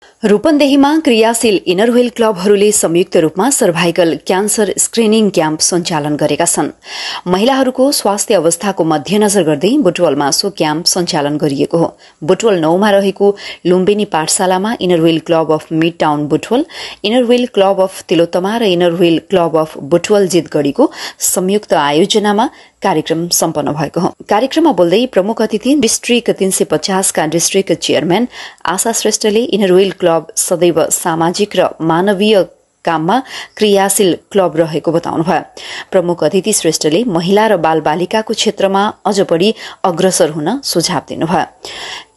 रूपन्देहीमा क्रियाशील inner wheel क्लबहरूले संयुक्त रूपमा सर्भाइकल क्यान्सर स्क्रिनिङ क्याम्प सञ्चालन गरेका छन्। महिलाहरूको स्वास्थ्य अवस्थाको मध्यनजर गर्दै बुटवलमा सो क्याम्प सञ्चालन गरिएको हो। बुटवल 9 मा रहेको लुम्बिनी पाठशालामा inner wheel club of mid town Butwal, inner wheel club of Tilottama र inner wheel club of Butwal जितगढीको संयुक्त आयोजनामा कार्यक्रम सम्पन्न भएको हो। कार्यक्रममा बोल्दै प्रमुख अतिथि डिस्ट्रिक्ट 350 का डिस्ट्रिक्ट चेयरम्यान आशा श्रेष्ठले इनर व्हील क्लब सदैव सामाजिक र मानवीय काममा क्रियाशील क्लब रहेको बताउनुभयो। प्रमुख अतिथि श्रेष्ठले महिला र बालबालिकाको क्षेत्रमा अझ बढी अग्रसर हुन सुझाव दिनुभयो।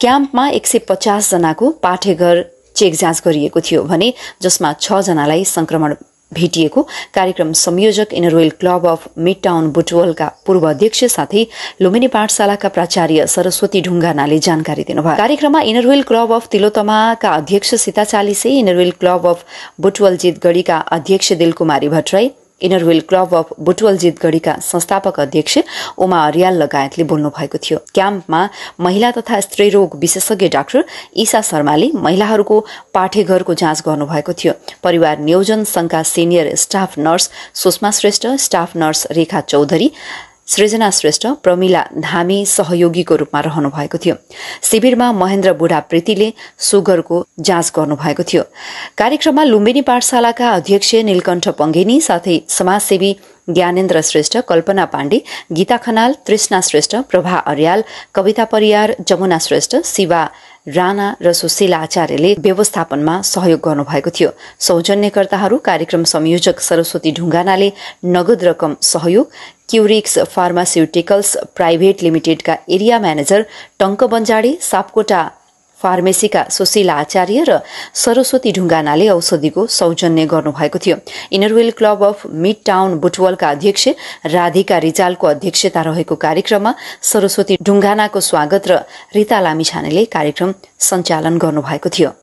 क्याम्पमा 150 जनाको पाठेघर चेक जाँच गरिएको थियो भने जसमा 6 जनालाई संक्रमण भेटिएको कार्यक्रम संयोजक inner wheel club of mid town बुटवलका पूर्व अध्यक्ष साथै लुम्बिनी पाठशालाका प्राचार्य सरस्वती ढुङ्गानाले जानकारी दिनुभयो। कार्यक्रममा इनर व्हील क्लब अफ तिलोत्तमाका अध्यक्ष Sita Chalise, inner wheel club of Butwal जितगढीका अध्यक्ष Dilkumari Bhattarai, inner wheel club of Butwal जितगढीका संस्थापक अध्यक्ष उमा अर्याल लगायतले बोल्नु भएको थियो। क्याम्पमा महिला तथा स्त्रीरोग विशेषज्ञ डाक्टर ईशा शर्माले महिलाहरूको पाठेघरको जाँच गर्नुभएको थियो। परिवार नियोजन संघका senior staff nurse Sushma Shrestha, staff nurse Rekha Chaudhary, Srijana Shrestha, Pramila Dhami सहयोगीको रूपमा रहनु भएको थियो। शिविरमा महेन्द्र बुढा प्रीतिले सुगरको जाँच गर्नुभएको थियो। कार्यक्रममा लुम्बिनी पाठशालाका अध्यक्ष नीलकण्ठ पङ्गेनी साथै समाजसेवी ज्ञानेन्द्र श्रेष्ठ, कल्पना पाण्डे, गीता खनाल, तृष्णा श्रेष्ठ, प्रभा अर्याल, कविता परियार, जमुना श्रेष्ठ, शिवा राणा र सुशीला आचार्यले व्यवस्थापनमा सहयोग गर्नुभएको थियो। सौजन्यकर्ताहरू कार्यक्रम संयोजक सरस्वती ढुङ्गानाले नगद रकम सहयोग, क्युरिक्स फार्मास्युटिकल्स प्राइभेट लिमिटेडका एरिया म्यानेजर टंक बन्जाडे, सापकोटा फार्मेसीका सुशीला आचार्य र सरस्वती ढुङ्गानाले औषधिको सौजन्य गर्नुभएको थियो। Inner wheel club of mid town बुटवलका अध्यक्ष राधिका रिजालको अध्यक्षता रहेको कार्यक्रममा सरस्वती ढुङ्गानाको स्वागत र रिता लामिछानेले कार्यक्रम सञ्चालन गर्नुभएको थियो।